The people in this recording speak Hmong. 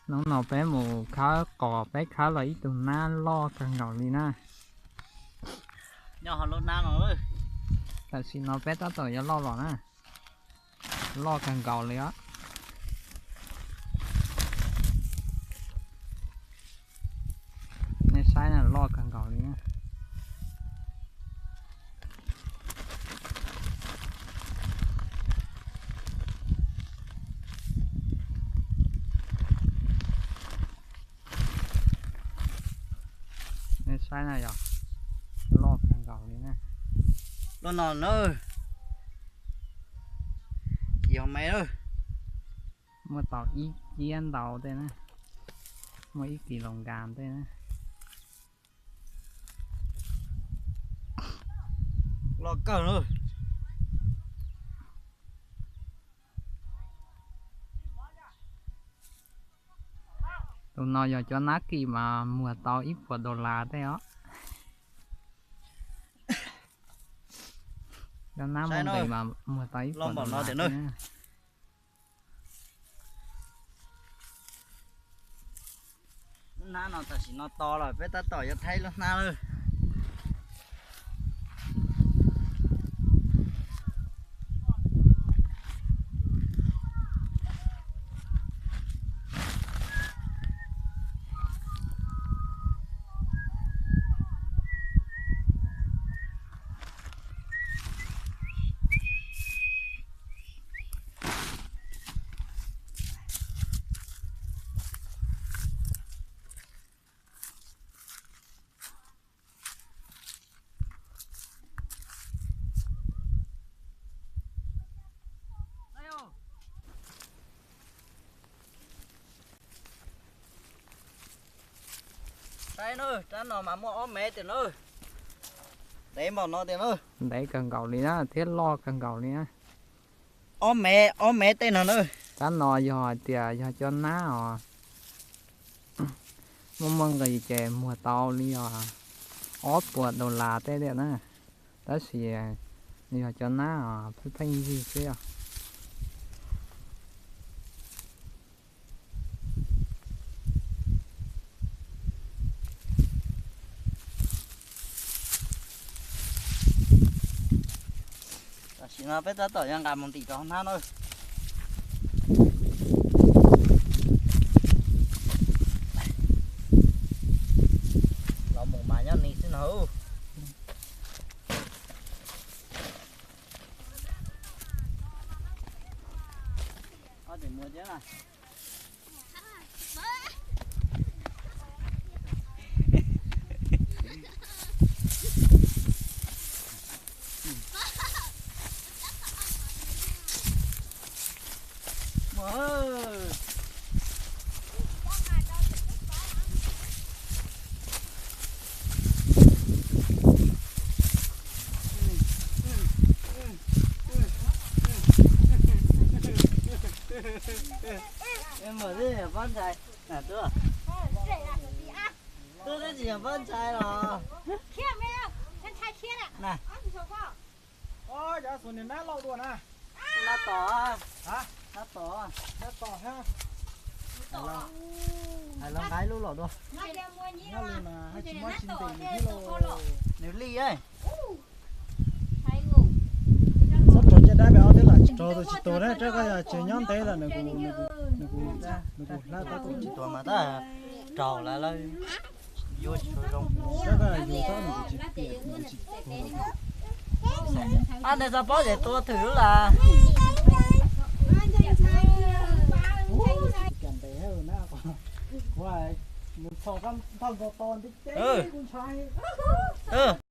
Hnub no peb mus khawb qos, peb khawb los ib tug nab loj kawg nkaus li na. Nyob hauv lub hnab no, tam sim no peb tab tom yuav loj los na. Loj kawg nkaus li os. Nej saib na, loj kawg nkaus li na. Nej saib na yog, loj kawg nkaus li na. Lub no na, tsis yog me lawm. Muaj tau ib kiab ntau tej na, muaj ib kis lus nkas tej na. Loj kawg na. Tus no yog cov nab kis mas muag tau ib puas dollar tej os. Cov nab muag nqis mas muag tau ib puas dollar tej na. Lub hnab no tam sim no to lawm, peb tab tom yuav thaij lub hnab lawm. Saib na, rab no mas muaj ob mev tiag na. Ntev npaum no tiag na. Ntev kawg nkaus li na, thiab loj kawg nkaus li na. Ob mev, ob mev tej no na. Rab no yog hais tias yog cov nab os, muaj muaj nqis ces muag tau li os, ob puas dollar tej tiag na. Tab sis yog cov nab os, pheej pheej yig xwb os. Tam sim no peb tab tom yuav nqa mus ntim rau hauv hnab na. Los mus mas nyob ni xwb no. Mus, pob ntshai. Tub, tub twb tsis yog pob ntshai los. Nab tom, nab tom, nab tom. Hais los nqa ib lub los dua. Nws lij. Txhob raug caj dab pem ob thiab lawm, raug tus tsis tus na, rab ko yog tseem nyob ntev lawm, nws kuj, nws kuj hlab tab tus tsis tus mas tab raug lawm, yuav tsis tshua zoo. Rab ko yug txhob nws kuj tsis piam, nws kuj tsis tus. Ab, nws txog pob ces tua twm lawm. Kuv, nws txhom nthoj nkaus to ntev ntev kuv ntshai.